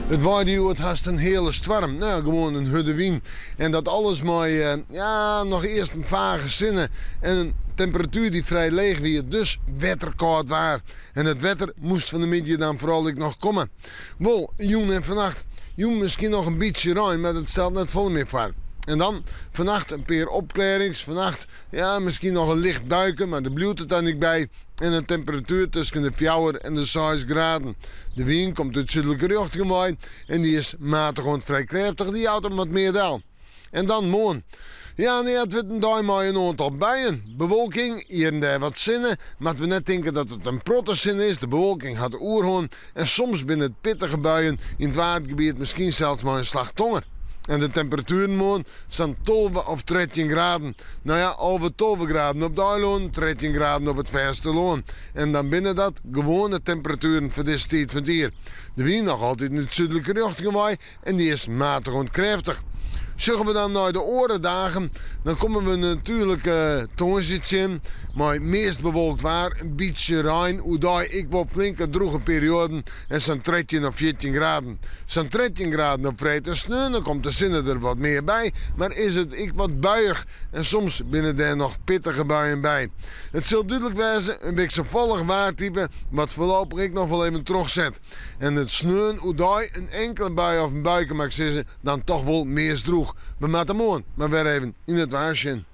It waaide hjoed hast in heale stoarm, no ja, gewoan in hurde wyn. En dat alles mei, ja, noch earst in fage sinne en in temperatuer dy't frij leech wie, dus wetterkâld waar. En it wetter moast fan 'e middei dan foaral ek noch komme. Wol, jûn en fannacht. Jûn miskien noch in bytsje rein, mar dat stelt net folle mear foar. En dan fannacht in pear opklearrings, fannacht, ja, miskien noch in licht buike, mar dêr bliuwt it dan ek by. En in temperatuer tusken de fjouwer en de seis graden. De wyn komt út súdlike rjochting wei en dy is matich oant frij krêftich, dy jout him wat mear del. En dan moarn. Ja, nee, it wurdt in dei mei in oantal buien. Bewolking, hjir en dêr wat sinne. Moatte we net tinke dat it in protte sinne is, de bewolking hat de oerhân en soms binne it pittige buien, yn it Waadgebiet miskien sels mei in slach tonger. En de temperatueren moarn sa'n 12 of 13 graden. No ja, 11, 12 graden op de eilânen, 13 graden op it fêstelân. En dan binne dat gewoane temperatueren foar dizze tiid fan it jier. De wyn noch altyd út súdlike rjochting wei en dy is matich oant krêftich. Sjogge we dan nei de oare dagen, dan komme we natuerlik tongersdei tsjin mei meast bewolkt waar, in bytsje rein, oerdei ek wol flinke drûge perioaden en sa'n 13 of 14 graden. Sa'n 13 graden op freed en sneon, dan komt de sinne der wat mear by, mar is it ek wat buiïch en soms binne dêr noch pittige buien by. It sil dúdlik wêze, in wikselfallich waartype wat foarlopich ek noch wol even trochset. En it sneon oerdei in inkele bui of in buike, mar ik sizze dan toch wol meast drûch. We moatte moarn mar wer even yn it waar sjen.